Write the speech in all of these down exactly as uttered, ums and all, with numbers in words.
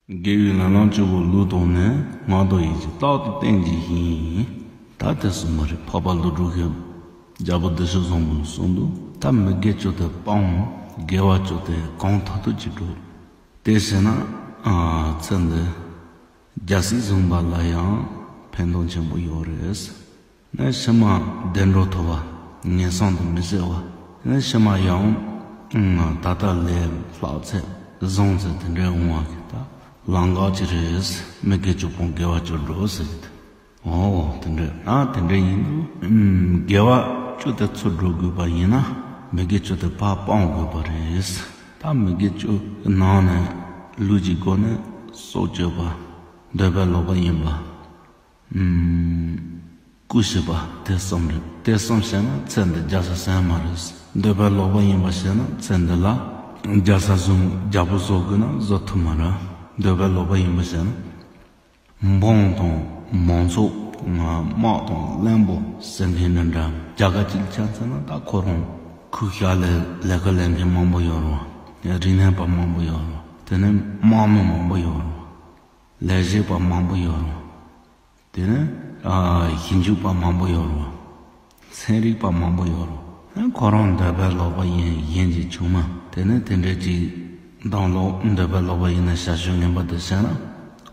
དགེ་བའི་ལས་ལམ་བཅུ་པོ་ལུགས་དང་ནི། ངག་དང་ཡིད་ཀྱིས་རྟག་ཏུ་བསྟེན་གྱི་ཡིན། ད་དེ་སོ་མ་རེད། འཕགས་པ་ཀླུ་སྒྲུབ་ཀྱིས་རྒྱལ་པོ་བདེ་སྤྱོད་བཟང་པོ་ལ་གསུངས་འདུག་ད་མི་དགེ་བཅུ་དེ་སྤང་། དགེ་བ་བཅུ་དེ་གང་ཐུབ་ཐུབ་ཀྱིས་སྒྲུབ། དེ་བྱས་ན་ཨ་ཚེ་འདི་རྒྱལ་སྲིད་བཟུང་བ་ལ་ཡང་ཕན་ཐོགས་ཆེན་པོ་ཡོད་རེད། ནས་ཕྱི་མ་བདེ་འགྲོ་ཐོབ་པ། ངན་སོང་དུ་མི་སྐྱེ་བ། ནས་ཕྱི་མ་ཡང་ད་ལྟ་ལས་ལྷག་ཚད་བཟང་ཚད་དེ་འདྲའི་འོང་བ་གི་ད་ལམ་ཁ་ཅིག་རེད། མི་དགེ་བཅུ་སྤོང་དགེ་བ་བཅུ་སྒྲུབ་ཟེར་གི་འདུག་འོ་དེ་འདྲ་ན་དེ་འདྲ་ཡིན་དུས་དགེ་བ་བཅུ་དེ་ཚུར་སྒྲུབ་དགོས་པ་ཡིན་ན་མི་དགེ་བཅུ་དེ་ཕར་སྤང་དགོས་པ་རེད། ད་མི་དགེ་བཅུ་ནང་ནས་ལུས་ཀྱི་སྒོ་ནས་སྲོག་གཅོད་པ། འདོད་པས་ལོག་པ་ཡིན་པ། རྐུ་བྱེད་པ་དེ་གསུམ་རེད། དེ་གསུམ་བྱས་ན་ཚེ་འདི་རྒྱལ་ས་ཟིན་མ་རེད། འདོད་པས་ལོག་པ་ཡིན་པ་བྱས་ན་ཚེ་འདི་ལ་རྒྱལ་ས་བཟུང་རྒྱལ་པོ་བཟོ་དགོས་ན་བཟོ་ཐུབ་མ་རེད། འདོད་པས་ལོག་པ་ཡིན་པ་བྱས་ན་འབངས་དང་མང་ཚོགས་དམག་དང་བློན་པོ་ཟེར་མཁན་འདྲ་འདྲ་རྒྱལ་ཁབ་ཅིག་ཆ་མཚོན་ན་ད་ཁོ་རང་ཁོའི་ཞབས་ལ་ལས་ཀ་ལས་མཁན་མང་པོ་ཡོད་རེད། རིག་གནས་པ་མང་པོ་ཡོད་རེད། དེ་ནས་དམག་མི་མང་པོ་ཡོད་རེད། ལས་བྱེད་པ་མང་པོ་ཡོད་རེད། དེ་ནས་ཞིབ་འཇུག་པ་མང་པོ་ཡོད་རེད། ཚན་རིག་པ་མང་པོ་ཡོད་རེད། ཁོ་རང་འདོད་པས་ལོག་པ་ཡིན། གཞན་གྱི་ཆུང་མ། དེ་ནས་དེ་འདྲས་ཅིག་དང་ལོག་འདོད་པས་ལོག་པ་ཡིན་ན་ཞ་ཞུ་ངན་པ་དེ་བྱས་ན་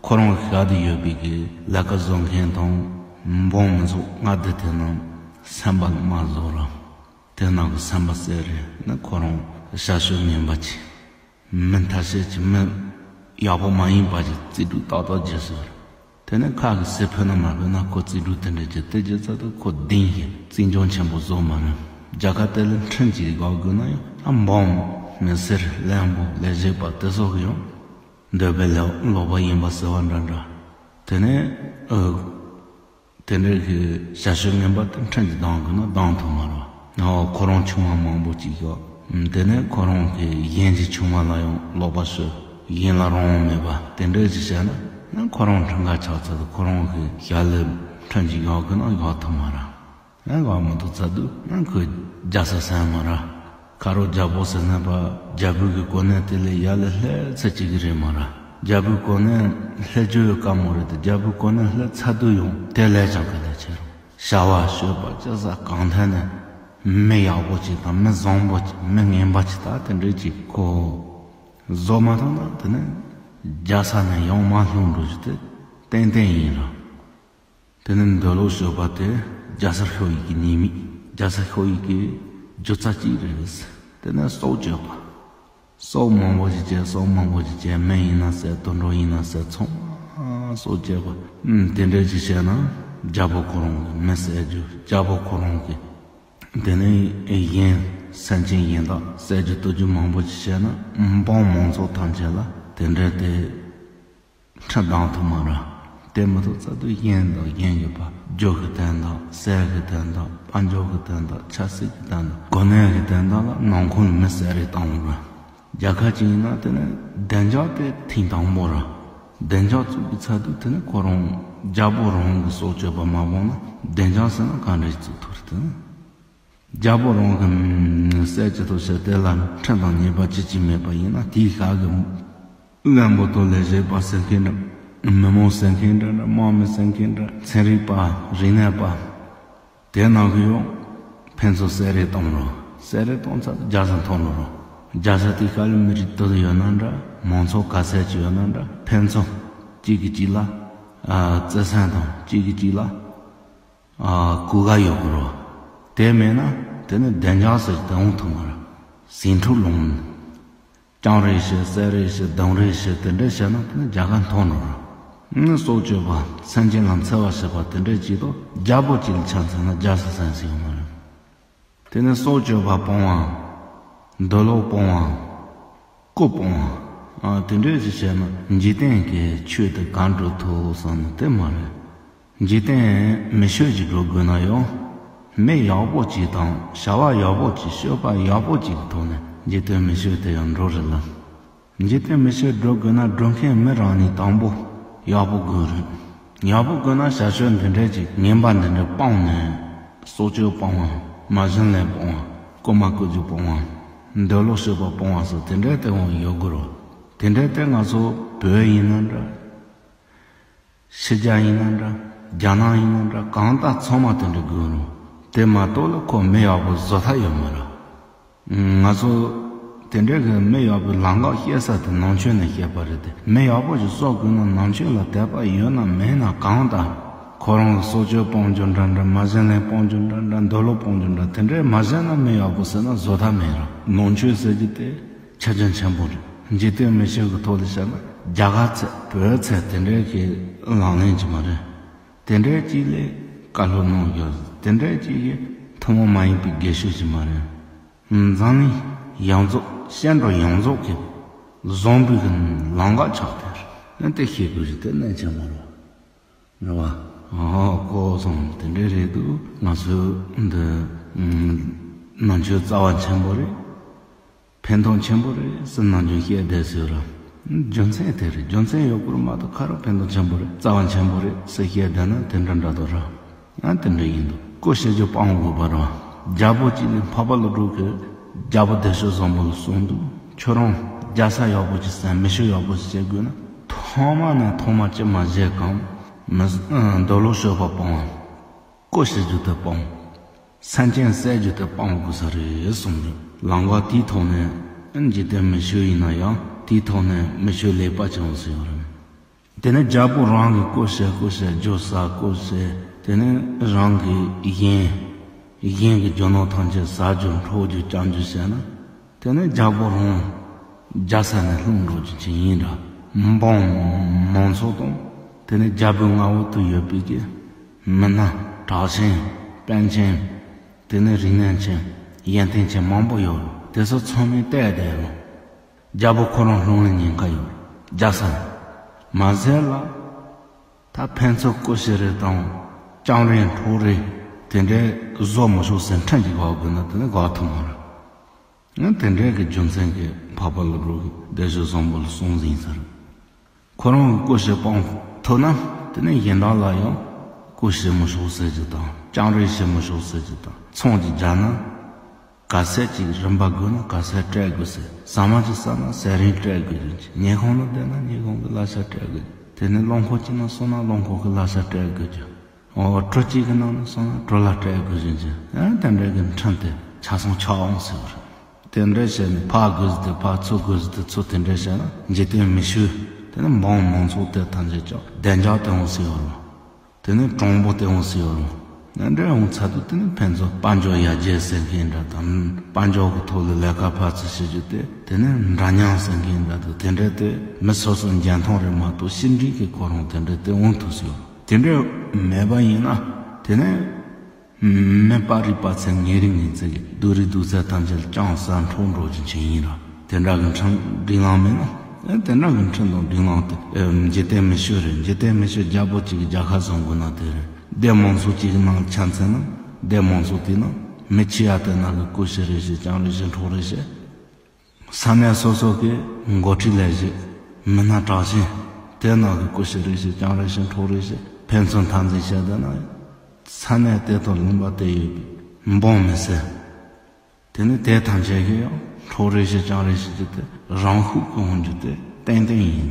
ཁོ་རང་ཞབས་དུ་ཡོད་པའི་གི་ལས་ཀ་བཟོ་མཁན་དང་འབངས་མི་ཚོགས་ལྔ་སྡེ་དེ་རྣམས་སེམས་པ་ལ་མ་བཟོ་ར། དེ་རྣམས་ཀྱི་སེམས་པ་གསལ་རེད་ན་ཁོ་རང་ཞ་ཞུ་ངན་པ་ཅིག་མི་ཐ་ཤལ་གྱི་མི་ཡག་པོ་མ་ཡིན་པ་ཞིག་རྩིས་འགྲུབ་ཏག་ཏག་བྱེད་སྲིད་པ་རེད། དེ་ནས་ཁ་གི་སེ་ཕོད་ན་མ་ཕོད་ན་ཁོ་རྩིས་འགྲུབ་དེ་འདྲ་བྱེད་དེ་བྱེད་ཚར་དུས་ཁོ་གདེང་ཞིག་རྩིས་འཇོག་ཆེན་པོ་བཟོ་མ་རུང་། རྒྱལ་ཁབ་དེ་ལ་ཁྲིམས་ཅིག་འགོག་དགོས་ན་ཡང་ཨ་འབངས་མི་སེར་བློན་པོ་ལས་བྱེད་པ་དེ་སོགས་ཀྱི་ཡང་འདོད་པས་ལོག་པ་ཡིན་པ་ཟེར་བ་འདྲ་འདྲ། དེ་ནས་ཨ། དེ་འདྲའི་གི་ཞ་ཞུ་ངན་པ་དེ་ཁྲིམས་ཀྱིས་སྡང་དགོས་ན་སྡང་ཐུབ་མ་རེད། ཨོ་ཁོ་རང་ཆུང་མ་མང་པོ་ཅིག་ཡོད། དེ་ནས་ཁོ་རང་གི་གཞན་གྱི་ཆུང་མ་ལ་ཡང་ལོག་པ་ཤོད། གཞན་ལ་རང་དབང་མེད་པ་དེ་འདྲའི་ཅིག་བྱས་ན་ན་ཁོ་རང་ཁྲིམས་འགལ་ཆགས་ཚར་དུས་ཁོ་རང་གི་ཞབས་ལ་ཁྲིམས་ཀྱིས་གཡོག་དགོས་ན་གཡོག་ཐུབ་མ་རེད། ཡང་གང་མ་ཐུབ་ཚར་དུས་ཡང་ཁོས་རྒྱལ་ས་ཟིན་མ་རེད། ཁ་རོག་རྒྱལ་པོ་ཟེར་ན་པ་རྒྱལ་པོའི་གི་གོ་གནས་དེ་ལས་ཡར་ལ་ལྷོད་ཚད་ཅིག་གི་རེད་མ་རེད། རྒྱལ་པོའི་གོ་གནས་ལྷོད་རྒྱུ་ཡོད་དཀའ་མོ་རེད་དེ་རྒྱལ་པོའི་གོ་གནས་ལྷོད་ཚར་དུས་ཡང་དེ་ལས་ཀྱང་ག་ལས་ཆེ་རུང་བྱ་བ་སྤྱོད་པ་སྤྱོད་ས་གང་ཐད་ནས་མི་ཡག་པོ་ཅིག་དང་མི་བཟང་པོ་ཅིག་མི་ངན་པ་ཅིག་ད་དེ་འདྲའི་ཅིག་ཁོ་བཟོ་མ་ཐུབ་ན་དེ་ནས་རྒྱལ་ས་ནས་ཡང་མར་ལྷུང་འགྲོ་རྒྱུ་དེ་ཏན་ཏན་ཡིན་ར། དེ་ནས་འདོད་ལོག་སྤྱོད་པ་དེ་རྒྱལ་སར་ཤོར་ཡི་གི་ཉེས་དམིགས། རྒྱལ་སར་ཤོར་ཡི་གི་རྒྱུ་རྩ་གཅིག་རེད། དེ་ནས་སྲོག་གཅོད་པ། སྲོག་མང་པོ་ཞིག་བཅད། སྲོག་མང་པོ་ཞིག་བཅད། མི་ཡིན་ན་བསད། དུད་འགྲོ་ཡིན་ན་བསད། ཚང་མ་སྲོག་བཅད་པ། ཨུམ། དེ་འདྲ་ཞིག་བྱས་ན་རྒྱལ་པོ་ཁོ་རང་གི་མི་བསད་རྒྱུ། རྒྱལ་པོ་ཁོ་རང་གི་དེ་ནས་གཞན་སེམས་ཅན་གཞན་དག་བསད་རྒྱུ་གཏོར་རྒྱུ་མང་པོ་ཞིག་བྱས་ན་འབངས་མང་ཚོགས་ཐམས་ཅད་ལ་དེ་འདྲ་དེ། ཁྲིམས་སྡང་ཐུབ་མ་རེད། དེ་མ་གཏོགས་རྩ་དུས་གཞན་དང་གཞན་གྱི་བར་རྒྱུ་གི་དོན་དག་ཟས་ཀྱི་དོན་དག་དཔལ་འབྱོར་གྱི་དོན་དག་ཆབ་སྲིད་ཀྱི་དོན་དག་གོ་གནས་ཀྱི་དོན་དག་ལ་ནང་ཁུལ་མི་བསད་རེས་བཏང་བ་རེད། རྒྱལ་ཁབ་ཅིག་ཡིན་ན་དེ་ནི་བདེ་འཇགས་དེ་ཐེངས་དང་པོ་རེད། བདེ་འཇགས་བཙུགས་པའི་ཚབ་ཏུ་དེ་ནི་ཁོ་རང་རྒྱལ་པོ་རང་གི་སྲོག་གཅོད་པ་མ་སྤངས་ན་བདེ་འཇགས་ཟེར་ན་གང་འདྲ་ཞིག་བཙུགས་ཐུབ་རེད་དེ། རྒྱལ་པོ་རང་གི་སྲས་ཀྱི་ཐོག་ཆེད་དེ་ལ་ཁྲིམས་དང་ཉེས་པ་ཅི་ཅི་མེད་པ་ཡིན་ན་དེའི་ཤག་གི་བློན་པོ་དང་ལས་བྱེད་པ་ཟེར་མཁན་འདྲ། མི་མང་ཟེར་མཁན་འདྲ་འདྲ། དམག་མི་ཟེར་མཁན་འདྲ། ཚན་རིག་པ། རིག་གནས་པ། དེ་ནང་གི་ཡང་ཕན་ཚུན་བསད་རེས་གཏོང་རོགས། བསད་རེས་གཏོང་ཚར་རྒྱལ་ས་འཐོར་འགྲོ་རོགས། རྒྱལ་ས་དེའི་ཤག་ལ་མི་རིགས་དེ་ཡོད་ན་འདྲ། མང་ཚོགས་ག་ཚད་ཅིག་ཡོད་ན་འདྲ། ཕན་ཚུན་གཅིག་གིས་གཅིག་ལ་བརྩེ་སེམས་དང་གཅིག་གིས་གཅིག་ལ། ཨ། གུས་བཀུར་ཡོད་དགོས་རེད། དེ་མེད་ན་དེ་ནི་བདེ་འཇགས་ཟེར་དེ་འོང་ཐུབ་མ་རེད། ཟིང་འཁྲུག་སློང་། བཅང་རེས་བྱེད། བསད་རེས་བྱེད། རྡུང་རེས་བྱེད། དེ་འདྲ་བྱས་ན་དེ་ནི་རྒྱལ་ཁབ་འཐོར་འགྲོ་རེད། ནི་སྲོག་གཅོད་པ། སེམས་ཅན་ལ་འཚེ་བ་བྱེད་པ་དེ་འདྲ་བྱེད་དུས་རྒྱལ་པོ་གཅིག་ལ་ཆ་མཚོན་ན་རྒྱལ་ས་ཟིན་ས་ཡོད་མ་རེད། དེ་ནས་སྲོག་གཅོད་པ་སྤོང་བ། འདོད་ལོག་སྤོང་བ། རྐུ་སྤོང་བ། ཨ། དེ་འདྲ་ཞིག་བྱས་ན་འཇིག་རྟེན་གྱི་ཆོས་དེ་གང་སྒྲུབ་ཐུབ་བསམ་ན་དེ་མ་རེད། འཇིག་རྟེན་མི་ཆོས་ཅིག་སྒྲུབ་དགོས་ན་ཡང་མི་ཡག་པོ་ཅིག་དང་བྱ་བ་ཡག་པོ་ཅིག་སྤྱོད་པ་ཡག་པོ་ཅིག་གི་ཐོག་ནས་འཇིག་རྟེན་མི་ཆོས་དེ་ཡང་འགྲུབ་རེད་ལ། འཇིག་རྟེན་མི་ཆོས་སྒྲུབ་དགོས་ན་སྒྲུབ་མཁན་མི་རང་ཉིད་དང་པོ་ཡག་པོ་དགོས་རེད། ཡག་པོ་དགོས་ན་བྱ་སྤྱོད་འདི་འདྲ་ཅིག་ངན་པ་འདི་འདྲ་སྤངས་ནས་སྲོག་གཅོད་སྤོང་བ། མ་བྱིན་ལེན་སྤོང་བ། རྐུ་མ་རྐུ་རྒྱུ་སྤོང་བ། འདོད་ལོག་སྤྱོད་པ་སྤོང་བ་སོགས་དེ་འདྲ་དེ་འོང་ཡོད་དགོས་རེད། དེ་འདྲའི་དེ་ང་ཚོ་བོད་ཡིན་ན་འདྲ། ཕྱི་རྒྱལ་ཡིན་ན་འདྲ། རྒྱ་ནག་ཡིན་ན་འདྲ། གང་ལྟར་ཚང་མ་དེ་འདྲ་དགོས་རུང་། དེ་མ་གཏོགས་ལ་ཁོ་མི་ཡག་པོ་བཟོ་ཐབས་ཡོད་མ་རེད། ང་ཚོ་དེ་འདྲའི་གི་མི་ཡག་པོའི་ལམ་ཁ་བཤད་ས་དེ་ནང་ཆོས་ནས་བཤད་པ་རེད་དེ། མི་ཡག་པོ་ཞིག་བཟོ་དགོས་ན་ནང་ཆོས་ལ་དད་པ་ཡོད་ན་མེད་ན། གང་ལྟར་ཁོ་རང་གི་སྲོག་གཅོད་སྤོང་རྒྱུ་འདྲ་འདྲ། མ་བྱིན་ལེན་སྤོང་རྒྱུ་འདྲ་འདྲ། འདོད་ལོག་སྤོང་རྒྱུ་འདྲ། དེ་འདྲའི་མ་བྱས་ན་མི་ཡག་པོ་ཟེར་ན་བཟོ་ཐབས་མེད་ར། ནང་ཆོས་ཟེར་རྒྱུ་དེ་ཆ་རྐྱེན་ཆེན་པོ་རེད། འཇིག་རྟེན་མི་ཆོས་ཀྱི་ཐོག་ལ་བཤད་ན་རྒྱ་གར་ཚད་བོད་ཚད་དེ་འདྲའི་གི་ལག་ལེན་གྱི་མ་རེད། དེ་འདྲའི་གཅིག་ལས་བཀའ་སློབ་གནང་རྒྱུ། དེ་འདྲའི་གཅིག་གི་ཐུན་མོང་མ་ཡིན་པའི་དགེ་བཤེས་ཀྱི་མ་རེད། འཛམ་གླིང་ཡོངས་རྫོགས་སྐྱེ་འགྲོ་ཡོངས་རྫོགས་ཀྱི་བཟང་པོའི་གི་ལམ་ཁ་ཆགས་ཏེ་ནི་དེ་ཤེས་དགོས་ཀྱི་དེ་གནད་ཆེན་པོ་རེད། རེད་བ། ཨོ་ཁོ་སོང་དེ་འདྲའི་རེད་འདུག་ང་ཚོའི་འདི་ནང་ཆོས་རྩ་བ་ཆེན་པོ་རེད། ཕན་ཐོགས་ཆེན་པོ་རེད་ཟེར་ནམ་རྒྱུན་བཤད་བསྡད་ཟེར་ར། རྒྱུ་མཚན་དེ་རེད། རྒྱུ་མཚན་ཡོད་དགོས་མ་གཏོགས་ཁ་རོག་ཕན་ཐོགས་ཆེན་པོ་རེད། རྩ་བ་ཆེན་པོ་རེད་ཟེར་བཤད་བསྡད་ན་དེ་འདྲ་འདྲ་འདུག་ར། ཡང་དེ་འདྲ་ཡིན་འདུག་སྐུ་ཞབས་ཀྱི་དཔང་དགོས་པ་ར། རྒྱལ་པོ་གཅིག་ནས་འཕགས་པ་ཀླུ་སྒྲུབ་ཀྱིས་རྒྱལ་པོ་བདེ་མཆོག་བཟང་པོ་ལ་གསུངས་འདུག་ཁྱོད་རང་རྒྱལ་ས་ཡག་པོ་ཅིག་ཟིན། མི་ཆོས་ཡག་པོ་ཅིག་བྱེད་དགོས་ན་ཐོག་མ་ནས་ཐོག་མ་ཅི་མ་བྱེད་གམ། མི་འདོད་ལོག་སྤྱོད་པ་སྤོང་བ། སྐུ་ཞབས་ཀྱི་དེ་སྤོང་། སེམས་ཅན་བསད་རྒྱུ་དེ་སྤང་དགོས་ས་རེད་གསུངས་རེད། ལམ་ཁ་དེའི་ཐོག་ནས་འཇིག་རྟེན་མི་ཆོས་ཡིན་ན་ཡང་དེའི་ཐོག་ནས་མི་ཆོས་ལེགས་པ་ཅིག་འོང་ས་ཡོད་རེད། དེ་ནས་རྒྱལ་པོ་རང་གི་སྐུ་ཞབས་སྐུ་ཞབས་རྒྱུ་ཟ་སྐུ་ཞབས། དེ་ནས་རང་གི་གཞན་གཞན་གྱི་རྒྱུ་ནོར་ཐམས་ཅད་ཟ་རྒྱུ་འཕྲོག་རྒྱུ་བཅག་རྒྱུ་བྱས་ན། དེ་ནས་རྒྱལ་པོ་རང་རྒྱལ་ས་ནས་ལྷུང་འགྲོ་རྒྱུ་ཅིག་ཡིན་ར། འབངས་མང་ཚོགས་དང་དེ་ནས་རྒྱལ་པོའི་མངའ་འོག་ཏུ་ཡོད་པའི་གི་མི་སྣ་གྲགས་ཅན་པཎ་ཆེན། དེ་ནས་རིག་གནས་ཅན་ཡོན་ཏན་ཅན་མང་པོ་ཡོད་རེད། དེ་ཚོ་ཚང་མས་བལྟས་བསྡད་རུང་རྒྱལ་པོ་ཁོ་རང་ལྷུང་བའི་ཉེན་ཁ་ཡོད་རེད། རྒྱལ་ས་ནས་མ་ཟད་ལ། ད་ཕན་ཚུན་སྐུ་ཞབས་རེ་དང་སྤྱང་རེ་འཕྲོག་རེ་དེ་འདྲའི་བཟོ་མི་ཆོག་ཟེར་ཁྲིམས་ཀྱི་འགལ་དགོས་ན་དེ་ནི་འགལ་ཐུབ་མ་རེད། ཡང་དེ་འདྲའི་གི་རྒྱུ་མཚན་གྱིས་འཕགས་པ་ཀླུ་སྒྲུབ་ཀྱིས་བདེ་མཆོག་བཟང་པོ་ལ་གསུངས་ཟིན་ཟེར། ཁོ་རང་གི་སྐུ་ཞབས་སྤང་ཐུབ་ན་དེ་ནི་གཞན་དག་ལ་ཡང་སྐུ་ཞབས་མི་ཆོག་ཟེར་རྒྱུ་དང་སྤྱང་རེ་བྱེད་མི་ཆོག་ཟེར་རྒྱུ་དང་ཚོང་ཅིག་རྒྱག་ན། ག་ཚད་ཅིག་རིན་པ་དགོས་ན་ག་ཚད་སྤྲད་དགོས་ཟེར། ཟ་མ་ཅིག་ཟ་ན་ཟས་རིན་སྤྲད་དགོས་རྒྱུ། ཉལ་ཁང་ལ་བསྡད་ན་ཉལ་ཁང་གི་གླ་ཆ་སྤྲད་དགོས་རྒྱུ། དེ་ནས་རླངས་འཁོར་ཅིག་ནང་སོང་ན་རླངས་འཁོར་གྱི་གླ་ཆ་སྤྲད་དགོས་རྒྱུ། འོ་གྲུ་གཅིག་གི་ནང་ནས་སོང་ན་གྲུ་གླ་སྤྲད་དགོས་རྒྱུ། ཨ་དེ་འདྲ་གི་ཁྲིམས་དེ་ཆ་ཚང་ཆགས་འོང་ཟེར་བ་རེད། དེ་འདྲ་བྱས་ནས་ཕར་དགོས་ཟེར་དེ་ཕར། ཚུར་དགོས་ཟེར་དེ་ཚུར། དེ་འདྲ་བྱས་ན་འཇིག་རྟེན་མི་ཆོས་དེ་ནི་འབངས་མང་ཚོགས་དེ་ཐམས་ཅད་ཀྱང་བདེ་འཇགས་དེ་འོང་ཟེར་བ་རེད། དེ་ནས་དྲང་པོ་དེ་འོང་ཟེར་བ་རེད། ཨ་འདྲ་འོང་ཚར་དུས་དེ་ནས་ཕན་ཚུན་དཔལ་འབྱོར་ཡར་རྒྱས་ཟེར་མཁན་འདྲ་དང་། དཔལ་འབྱོར་གྱི་ཐོག་ལ་ལས་ཀ་ཕར་ཚུར་བྱེད་རྒྱུ་དེ། དེ་ནས་འདྲ་མཉམ་ཟེར་མཁན་འདྲ་དང་། དེ་འདྲ་དེ་མི་སོ་སོ་འཇོན་ཐང་རེད་མ་གཏོགས་ཕྱི་འབྲེལ་གྱི་ཁོ་རང་དེ་འདྲ་དེ་འོང་ཐུབ་ཟེར་བ་རེད། དེ་འདྲ་མེད་པ་ཡིན་ན་དེ་ནས་མི་སྤ་རི་སྤ་ཚེ་ངན་རིགས་ངན་ཚེ་གི་སྡུག་རིགས་སྡུག་ཚད་ཐམས་ཅད་ལ་ཅང་ཟ་འཕྲོག་འགྲོ་རྒྱུ་ཅན་ཡིན་ར། དེ་འདྲ་གི་ཁྲིམས་སྒྲིག་ལམ་མེད་ན། ཨེ་དེ་འདྲ་གི་ཁྲིམས་དང་སྒྲིག་ལམ་དེ་ཨེ་འཇིག་རྟེན་མི་ཆོས་རེད། འཇིག་རྟེན་མི་ཆོས་རྒྱལ་པོ་གཅིག་གིས་རྒྱལ་ཁ་བཟུང་དགོས་ན་དེ་རེད། སྡེ་མང་ཚོགས་གཅིག་གི་ནང་ལ་ཆ་མཚོན་ན། སྡེ་མང་ཚོགས་དེའི་ནང་མི་ཆེ་ཡ་དེ་ནང་གི་སྐུ་ཞབས་རེ་བྱས། སྤྱང་རེ་བྱས། འཕྲོག་རེ་བྱས། ས་གནས་སོ་སོ་གི་འགོ་ཁྲིད་ལས་བྱེད། མི་སྣ་གྲགས་ཅན་དེ་ནང་གི་སྐུ་ཞབས་རེ་བྱས། སྤྱང་རེ་བྱས། འཕྲོག་རེ་བྱས། ཕན་ཚུན་འཐབ་འཛིང་བྱས་བསྡད་ན། ས་གནས་དེ་དང་ལུང་པ་དེ་ཡོད་པའི་འབངས་མི་སེར། དེ་ནི་དེ་ཐམས་ཅད་ཀྱིས་ཡང་འཕྲོག་རེས་བྱེད། སྤྱང་རེས་བྱེད་རྒྱུ་དེ་རང་ཤུགས་ཀྱིས་འོང་རྒྱུ་དེ་ཏན་ཏན་ཡིན་